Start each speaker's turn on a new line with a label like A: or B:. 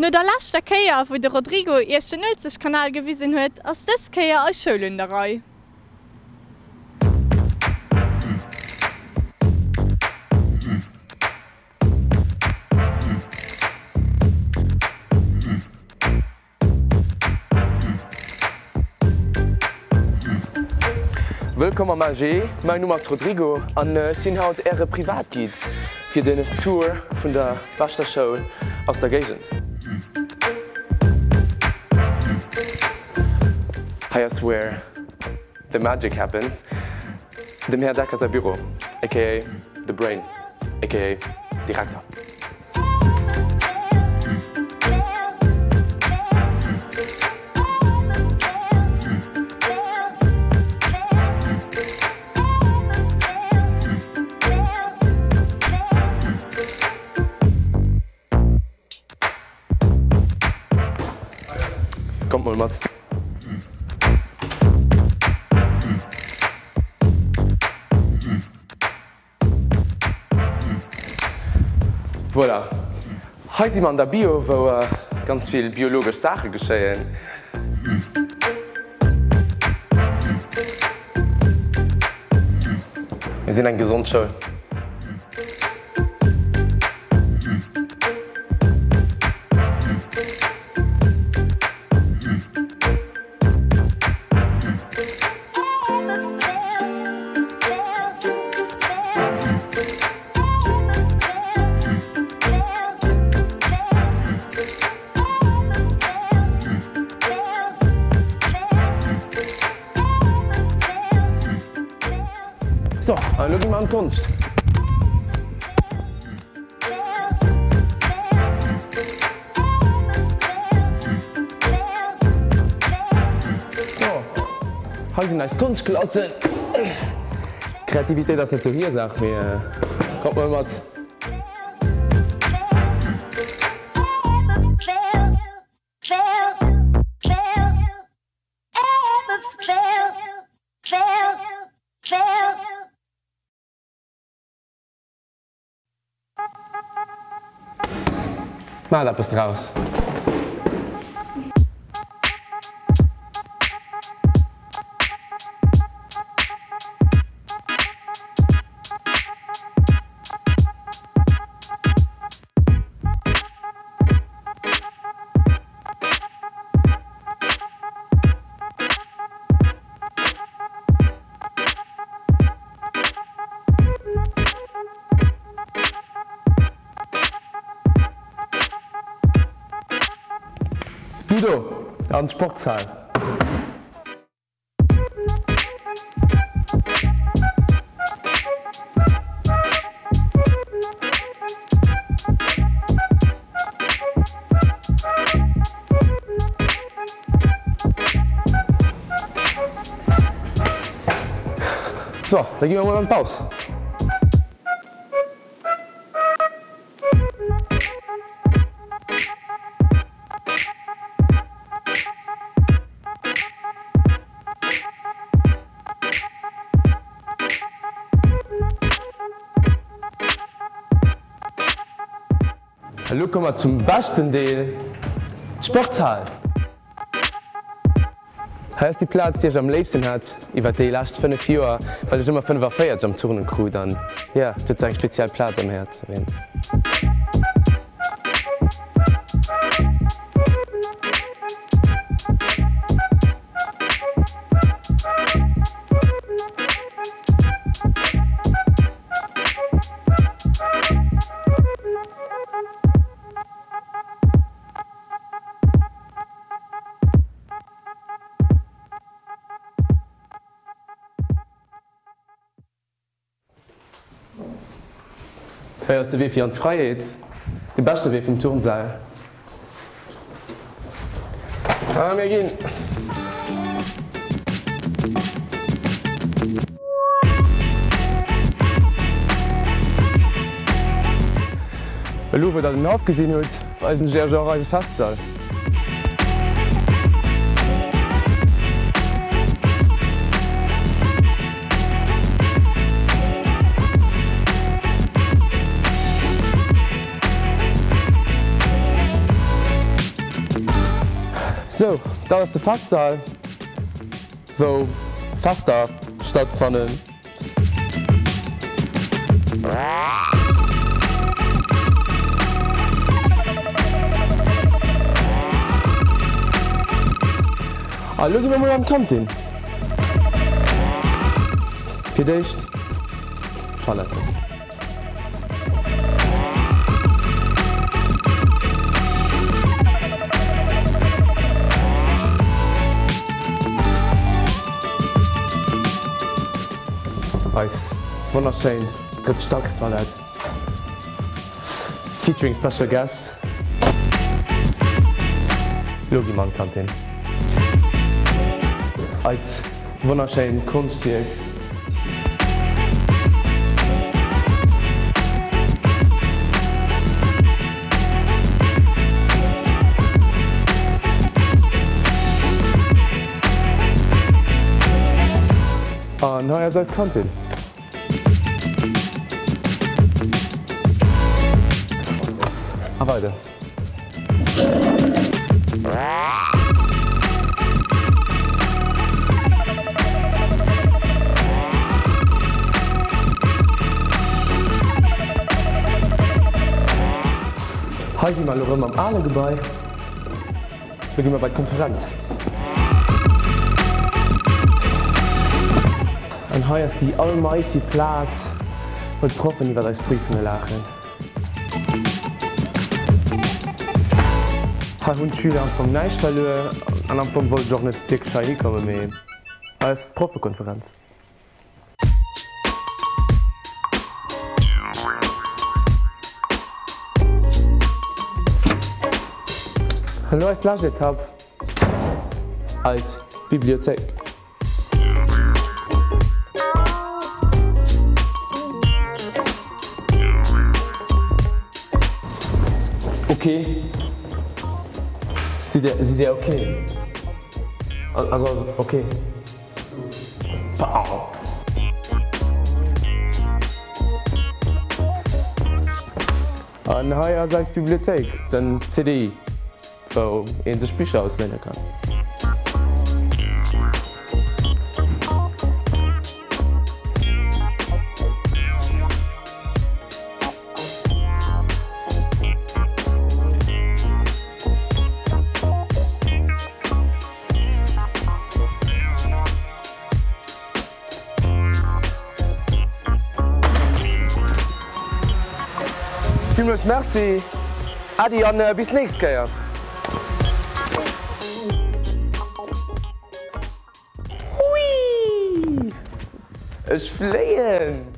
A: No der leschter Kéier, wou de Rodrigo iech den Uelzechtkanal gewisen huet, ass dës Kéier eis Schoul un der Rei.
B: Wëllkomm am AG, mäin Numm ass Rodrigo an ech sinn haut äre Privatguide fir den Tour vun der beschter Schoul aus der Géigend. Hei ass where the magic happens, dem Här Decker säi Büro, aka the brain, aka Direkter. Kommt mol mat. Voilà, hei si mer an der Bio, wou ganz vill biologesch Saache geschéien. Mir sinn eng gesond Schoul. So, an elo gi mer an d'Konscht. Hei sinn eis Konschtklassen. Kreativitéit ass net sou hir Saach, mee kommt mol mat. Maacht eppes draus! Du do, an d'Sportshal. So, da gi mer mol an d'Paus. Elo komme mer zum beschten Deel, d'Sportshal! Hei ass déi Plaz déi ech am léifsten hat iwwert déi lescht 5 Joer, well ech ëmmer 45 am Turnen krut an jo, et huet sou eng speziell Plaz am Häerz. Hei ass de Wee fir an d'Fräiheet, de beschte Wee vum Turnsaal. A mir ginn! Elo wou der den Haff gesinn hutt, weisen ech iech och eise Festsall. Sou, dat ass de Festsall, wou Fester stattfannen. A lo gi mer mol an d'Kantin. Fir d'éischt d'Toiletten. Eis wonnerschéin drëtt Stackstoilette featuring special guest Lo gi mer an d'Kantin. Eis wonnerschéin Konschtwierk. An hei ass eis Kantin. A weider. Hei si mer elo rëm am ale Gebai. Lo gi mer bei d'Konferenz. An hei ass déi almighty Plaz, wou d'Proffen iwwer eis Prüfunge laachen. Hei hunn d'Schüler am Fong näischt verluer an am Fong wollt ech och net wierklech hei hikommen, mee hei ass d'Proffekonferenz. Elo eis lescht Etapp, eis Bibliothéik. Ok. Sidd dir, sidd dir ok? Also, ok. Pow! An hei ass eis Bibliothéik, den CDI. Wou een sech Bicher ausléine kann. Villmools Merci Ady an bis nächst Kéier. Hui! Ech fléien!